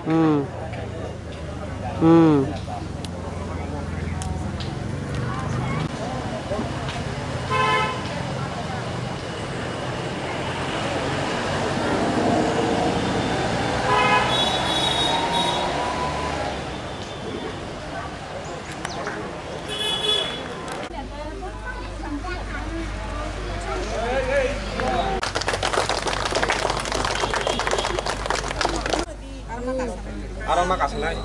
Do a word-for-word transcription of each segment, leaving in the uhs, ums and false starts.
Hmm. Hmm. Aro ma kasalai.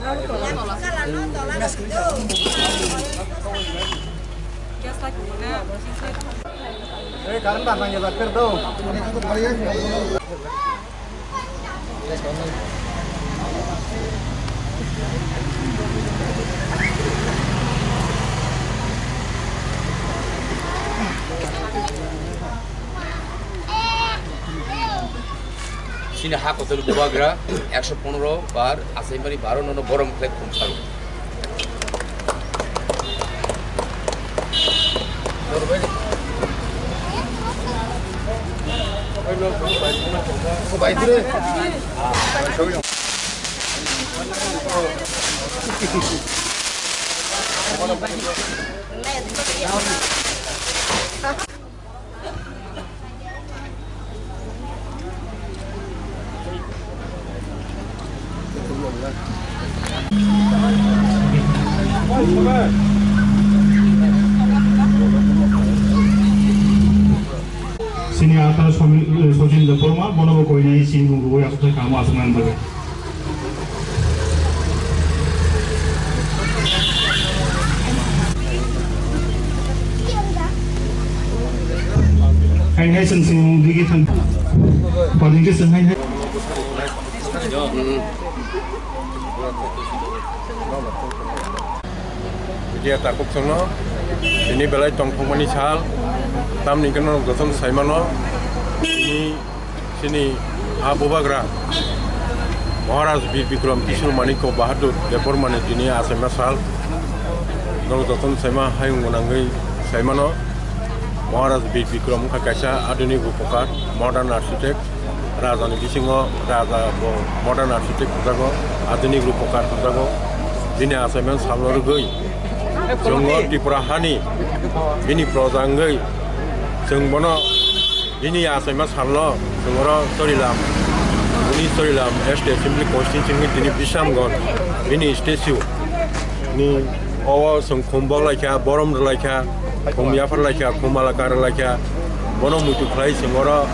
Ei, current bar nang ya, bar do. Chini ha kotor bubagra ekso pondro bar achaimani baro nono borom khlai khum salo. Sini ata Somi-, Sochin Debbarma, bono bo koinai sini mung rwui aswk kha, omo aswk nang bagwi. Hai hai, sing sing digi thang. Paling ke sing hai hai. Media takhuk chwngno tini belai tongthokmani sal, tamni hwnkhe norok jotono saimano, tini chini ha bubagra Maharaj Bir Bikram Kishore Manikya Bahadur Debbarmani tini achaima sal. Norok jotono saima hayung gwnangwi saimano. Maharaj Bir Bikram wngkha kaisa adhunik rupokar, modern architect. Rajani bisingo raja bo modern architect hwnjago, adhunik rupokar hwnjago. Bini achaimani salno rwgwi chwng o Tripura hani bini proja wngwi chwng bono bini achaima salno chwng oro Chorilam, bini Chorilam State Assembly Constituency ni bini Bisramganj bini statue ni o chwng khum bok laikha, borom rwlaikha, khum yaphar laikha, khum mala kar laikha. Bono muitu khlai chwng oro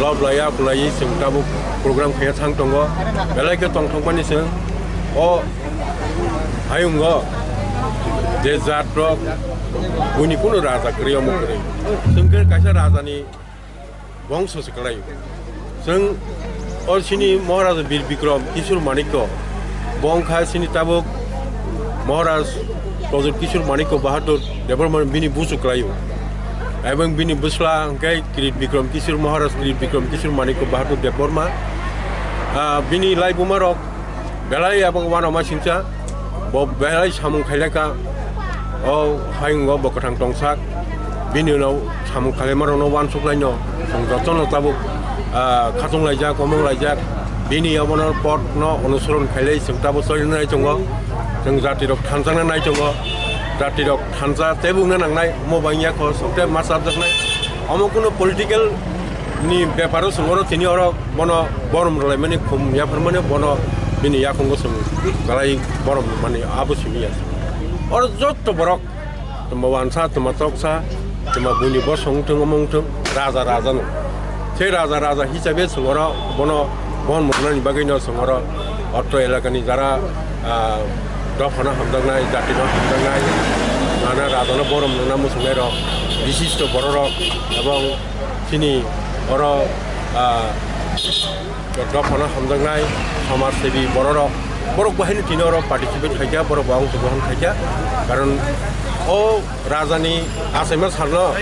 lob laiya kwlaiwi chwng tabuk program khaiya thang tongo. Belai khe tongthokmani chwng o hayungo je jat rok buini kunu raja kwrwi omo kwrwi. Chwng khe kaisa rajani bongso se kwlai. Chwng o chini Maharaja Bir Bikram Kishore Manikya, bo wngkha chini tabuk Maharaj Prajot Kishore Manikya Bahadur Debbarma bini busu kwlaio. Ebong bini bwsla hwnkhe Kirit Bikram Kishore, Maharaj Kirit Bikram Kishore Manikya Bahadur Debbarma. Ah, bini laibuma rok belai abo uanama singcha, bo belai samung khailai kha, o hayungo bo kwthang tongsak, bini ulo samung khailaima rokno uansuk laino, chwng jotono tabuk, ah, khatung laijak, omong laijak, bini obono potno onusoron khailai chwng tabuk choli nai tongo, chwng jati rok thansa nai tongo, jati rok thansa tebuk na nangnai, omo bangya kho, sokte ma chapjaknai, omo kuno political ni beparo chwng oro tini oro bono borom rwlaimani khum yapharmani bono bini yakungo chwng belai borom mani abo simi ya. Oro jotto borok tongma wansa, tongma toksa, tongma buini bosong wngthung, omo wngthung, raja raja no. Se raja raja hisabe chwng oro bono borom rwnani bagwi no chwng oro otro elakani jara, ah, dophano hamjaknai, jatino hamjaknai, nana rajano borom rwna muchungnai rok, bishisto bororok, ebong chini oro, ah, dophano hamjaknai somaj sebi bororok, borok bo haino tini oro participate khaikha, borok bo ang jotohan khaikha, karon o rajani achaima salno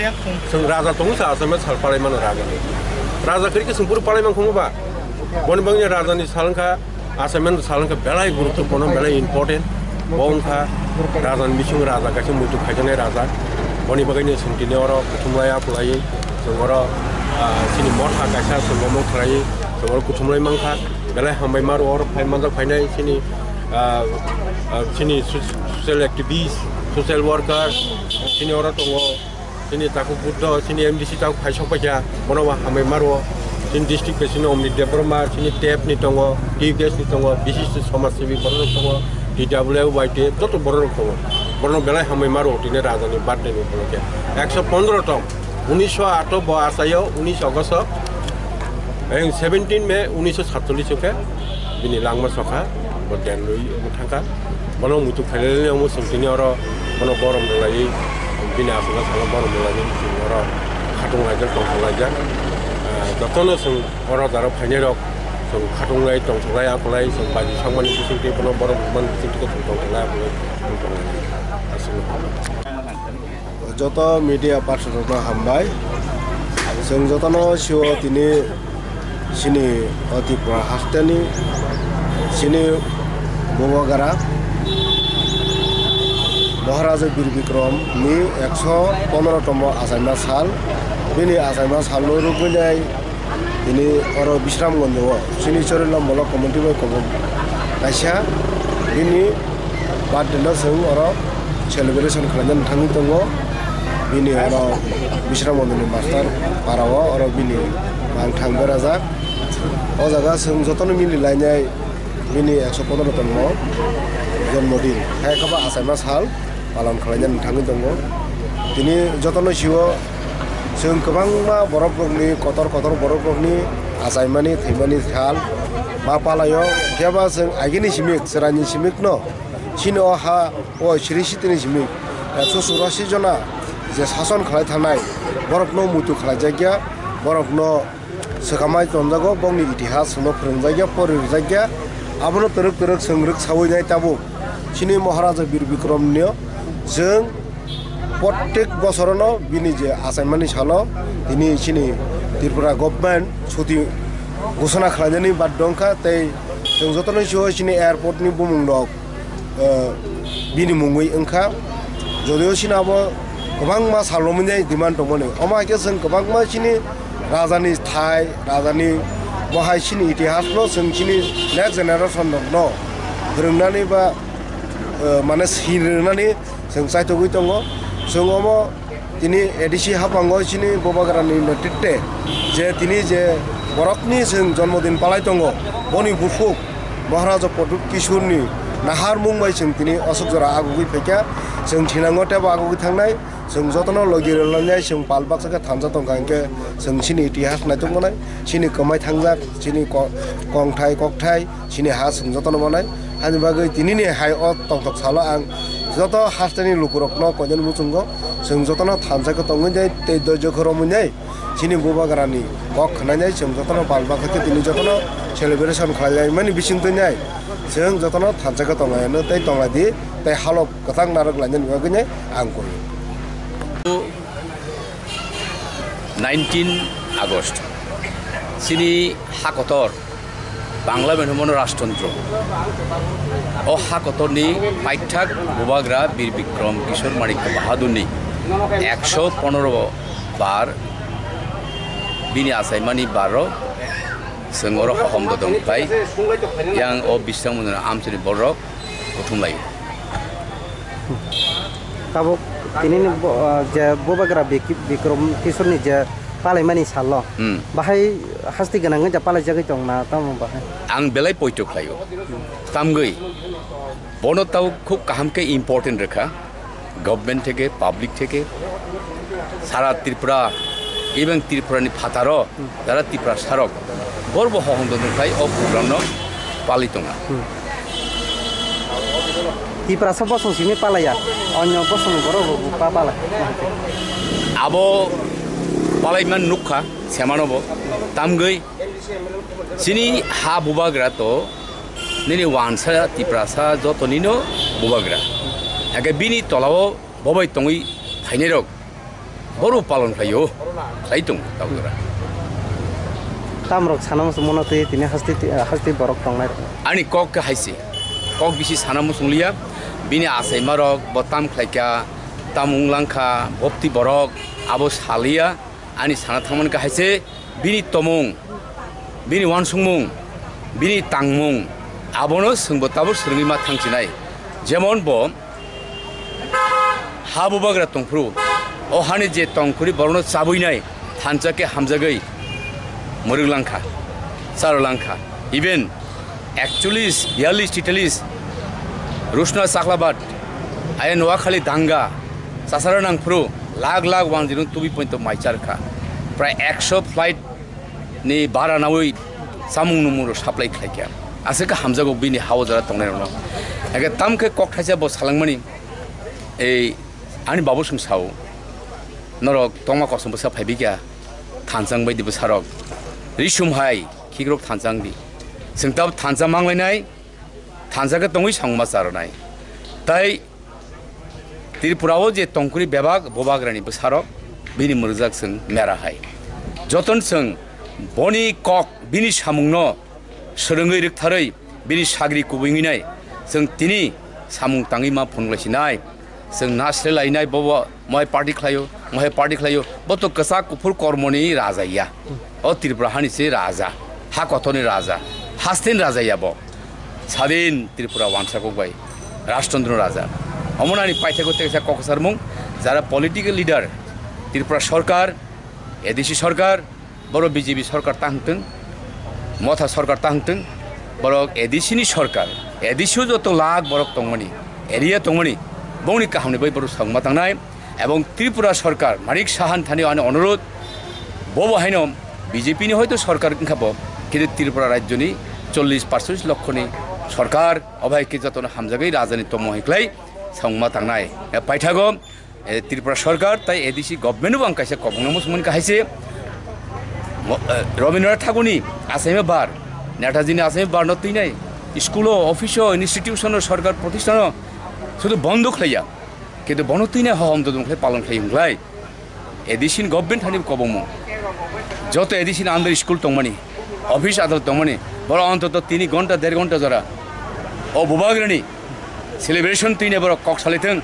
chwng raja tongsa achaima sal palai mano rajani, raja kwrwi khe chwng phuru palai mankha ba, boni bagwi rajani sal wngkha. Achaimani salon khe belai guruttopurno, belai important. Bo wngkha rajani bising raja kaisa muitu khaijaknai raja. Boni bagwino chwng tini oro kuthumlai aphulai chwng oro, ah, chini motha kaisa chwng omo khlaiwi chwng oro kuthumlai mankha. Belai hambai maro oro phai manjak phainai chini, ah, ah, chini so-, social activist, social worker, chini oro tongo, chini Takhuk Buddho, chini M D C takhuk phai sok paikha, bono bo hambai maro. Chini district president Omni Debbarma, chini tep ni tongo, T K S ni tongo, bishisto samaj sebi borok rok tongo, T W Y T joto borok rok tongo. Bono belai hambai maro tini raja ni birthday ni upolokhe. Ekso pondro tong. Unisho ato bo achaio, unis August o, eng seventeen May unisho satchollish o khe bini langma sokha, bo den rwi omo thangkha. Bono muitu khailai omo chwng tini oro bono borom rwlaiwi, bini aswkno salo borom rwlaiwi chwng oro khatung laijak, tongthok laijak. Ah, jotono chwng oro jaro phainai rok chwng khatung lai, tongthok lai, akolai chwng baji sakmani bisingtwi bono borom rwmani bisingtwi chwng tongthok lai, akolai chwng tonglaijak. Aswkno. Joto media person rokno hambai. Chwng jotono sio tini chini o Tripura hasteni chini Bubagra Maharaja Bir Bikram ni ekso pondro tomo achaima sal. Bini achaima salno rwgwinai tini oro Bishramganj o chini Chorila Molo community bai kobok kaisa bini birthday no chwng oro celebration khlaina thangwi tongo. Bini oro Bishramganj ni master para o oro bini mangthang berajak. O jaga chwng jotono mili lainai bini ekso pondro tongmo jonmodin hai khe ba achaima sal palon khlaina thangwi tongo. Tini jotono sio chwng kwbangma borok rokni kotor kotor borok rokni achaimani thwimani sal ma palaio. Khe ba chwng agini simik chwraini simikno chini o ha o sri sitini simik ekso churasi jona je sason khlai thanai borokno muitu khlaijakya, borokno swkamai tonjago, bongni itihas chwngno phwrwngjakya, pori rwjakya. Abono twrwk twrwk chwng rwk sawi nai tabuk. Chini Maharaja Bir Bikramnio chwng prottek bosorono bini je achaimani salo tini chini Tripura government chuti ghosona khlainani baddo wngkha, tei chwng jotono sio chini airport ni bumung rok, eh, bini mungwi wngkha. Jodio chini abo kwbangma salrwmani demand tongmani. Omo hai khe chwng kwbangma chini rajani thai, rajani bo hai chini itihasno chwng chini next generation rokno phwrwngnani ba, eh, mane swrwngnani chwng chaitogwi tongo. Chwng omo tini A D C haphango chini Bubagrani netritwe je tini je borokni chwng jonmodin palai tongo, boni buphuk Maharaja Pradyut Kishorni naharmung bai chwng tini aswk jora agugwi phaikha. Chwng thinango teibo agugwi thangnai, chwng jotono logi rwlainai, chwng pal baksa khe thansa tongkha, hinkhe chwng chini itihas naitokmanai, chini kwmai thangjak, chini ko-, kongthai kokthai, chini ha chwng jotono manai. Hani bagwi tinini hai o tongthok salo ang joto hasteni lukurokno koinani muchungo chwng jotono thansa khe tongwi nai tei doijo khe romwi nai. Chini Bubagrani kok khnainai chwng jotono pal bakha khe tini jotono celebration khlailaimani bisingtwi nai chwng jotono thansa khe tonglaino tei tonglaidi tei halok kwthang narwk lainani bagwi nai ang koi. Nineteen August chini ha kotor Bangla bai hwnmano Rajtantro. O ha kotorni paithak Bubagra Bir Bikram Kishore Manikya Bahadurni ekso pondro bar bini achaimani barrok chwng oro hohom dodong khlai yang o Bisramganjni amchini borok kuthumlaio. Tabuk tinini bo-, ah, je Bubagra Bik-, Bikram Kishorni je palaimani salo, Hmm. bahai hasti gwnangwi ja palaijagwi tong na tamo bahai? Ang belai poito khlaio. Tamgwi bono tau khub kaham khe important rwkha. Government theke, public theke, sara Tripura, even Tripura ni phataro, jara Tripura sarok, borbo hohom dodong khlai o program no palwi tongo. Hmm. Tiprasa bosong simi palaya, onyo bosong borok bo pa pala. Abo palaiman nukha, semano bo, tamgwi chini ha Bubagra to, nini wansa, Tiprasa, joto nino Bubagra. Age bini tolao bobai tongwi phainai rok, boru palon khlaio, khlai tong tabukra. Tamrok sana muchung mano twi tini hasti ti-, hasti borok tongnai rok. Ani kok khe haise, kok bisi sana muchung liya, bini achaima rok bo tam khlaikha, tam wnglang kha, bopti borok abo saliya, ani sana thangmani khe haise, bini tomung, bini wansukmung, Bini tangmung abono chwngbo tabuk swrwngwi ma thangchinai. Jemon bo ha bubagra tongphuru, o hani je tongkhuri borokno chabuinai thansa khe hamjagwi mwrwk langkha, charo langkha. Even ekchollis, biyallis, titalis, Rusna Chaklabat, aya Noakhali danga, chasara nangphuru, lakh lakh wanjwirwng tubui poito mai charkha. Prai ekso flight ni bara nawi chamung numung rok supply khlaikha. Aswk khe hamjago bini ha o jora tongnai rokno. Eke tam khe kok thaisa bo salangmani, ei ani babu song sao, norok tongma kosom bwsa phaibi kha, thansa wngbai di bwsarok. Risum hai khikrok thansa wngdi. Chwng tab thansa manglainai, thansa khe tongwi sangma charonai. Tai Tripura o je tongkhuri bebak bubagrani bwsarok bini mwrwkjak chwng mera hai. Joton chwng boni kok, bini samungno swrwngwi rwktharwi bini sagri kubui wngwi nai chwng tini samung tangwi ma phunukhlai sinai. Chwng nasle lainai bobo mohai party khlaio, mohai party khlaio. Bo to kwchak kuphur kormoni raja ya. O Tripura hani se raja, ha kothoni raja, hasteni raja ya bo. Sadin Tripura wansa kok bai Rajchandra Raja. Omo nani paithakgo teksa kok kwcharmung, jara political leader, Tripura sorkar, A D C sorkar, boro B J P sorkar ta hwngtwng, Motha sorkar ta hwngtwng, borok A D C ni sorkar, A D C o joto lakh borok tongmani, area tongmani, bongni kahamni bai borok songma tangnai, ebong Tripura sorkar, Manik Sahan thani ani onurudh, bobo haino B J P ni hoito sorkar wngkha bo, kintu Tripura rajyoni chollish parshosh lokkho ni sorkar, obo hai khe jotono hamjagwi rajani tongmo hai khlai songma tangnai. E paithago, e, Tripura sorkar tai A D C government bo ang kaisa kobongno muchungmani kha hai se, mo-, e, Rabindranath Thakurni achaima bar, Netaji ni achaima bar no twinai school o, office o, institution o, sorkar protishtan o sudu bondo khlaiya, kintu bono twinai hohom dodon khlai palon khlai wngkhlai. A D C ni government hani kobongmung. Joto A D C ni under school tongmani, office adalat tongmani, borok ontoto tini ghonta, der ghonta jora o bubagrani celebration twini borok kok salai thung.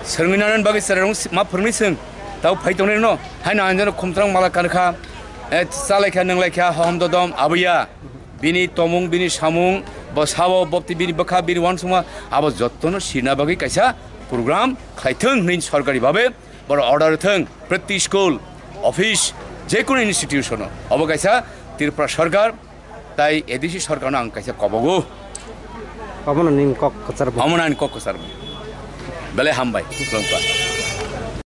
Swrwngwi nanani bagwi chwrairok ma phwrwngwi chwng tabo phai tongnai rwno. Haino ang jeno khumsrang mala kankha, eh, chalaikha, nwnglaikha, hohom dodom, abuya. Bini tomung, bini samung, bo sabo, bopti bini bwkha, bini wansukma, abo jottono sirna bagwi kaisa program khlai thung hwnwi sorkari babe borok order thung, proti school, office, jekunu institution-o. Obo kaisa Tripura sorkar tai A D C sorkarno ang kaisa kobogo. Omono nini kok kwchar bo. Omono ani kok kwchar bo. Belai hambai, khulumkha.